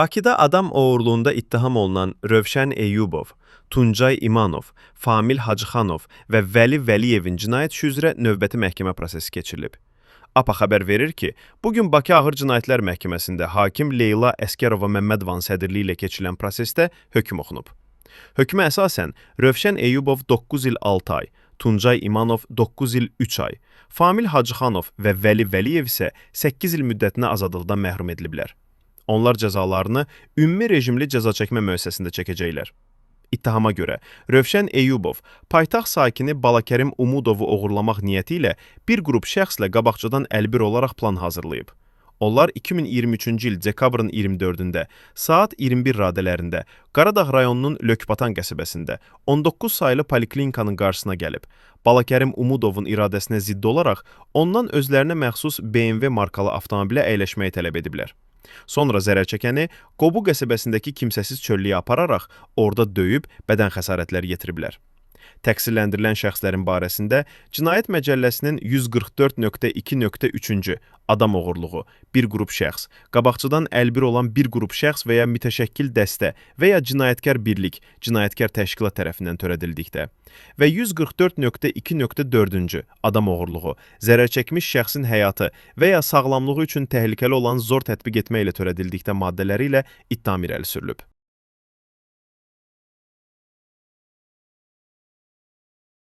Bakıda adam oğurluğunda ittiham olunan Rövşən Eyyubov, Tuncay İmanov, Famil Hacıxanov və Vəli Vəliyevin cinayət işi üzrə növbəti məhkəmə prosesi keçirilib. APA xəbər verir ki, bu gün Bakı Ağır Cinayətlər Məhkəməsində hakim Leyla Əsgərova Məmmədovanın sədrliyi ilə keçirilən prosesdə hökm oxunub. Hökmə əsasən Rövşən Eyyubov 9 il 6 ay, Tuncay İmanov 9 il 3 ay, Famil Hacıxanov və Vəli Vəliyev isə 8 il müddətinə azadlıqdan məhrum ediliblər. Onlar cəzalarını ümumi rejimli cəzaçəkmə müəssisəsində çəkəcəklər. İttihama görə Rövşən Eyyubov paytaxt sakini Balakərim Umudovu oğurlamaq niyyəti ilə bir qrup şəxslə qabaqcadan əlbir olaraq plan hazırlayıb. Onlar 2023-cü il dekabrın 24-də saat 21 radələrində Qaradağ rayonunun Lökbatan qəsəbəsində 19 saylı poliklinikanın qarşısına gəlib. Balakərim Umudovun iradəsinə zidd olaraq ondan özlərinə məxsus BMW markalı avtomobilə əyləşməyi tələb ediblər. Sonra zərər çəkəni Qobu qəsəbəsindəki kimsəsiz çöllüyə apararaq orada döyüb bədən xəsarətləri yetiriblər. Təqsirləndirilən şəxslərin barəsində Cinayət Məcəlləsinin 144.2.3-cü adam oğurluğu, bir qrup şəxs, qabaqcadan əlbir olan bir qrup şəxs və ya mütəşəkkil dəstə və ya cinayətkar birlik, cinayətkar təşkilat tərəfindən törədildikdə və 144.2.4-cü adam oğurluğu, zərər çəkmiş şəxsin həyatı və ya sağlamlığı üçün təhlükəli olan zor tətbiq etmə ilə törədildikdə maddələri ilə ittiham irəli sürülüb.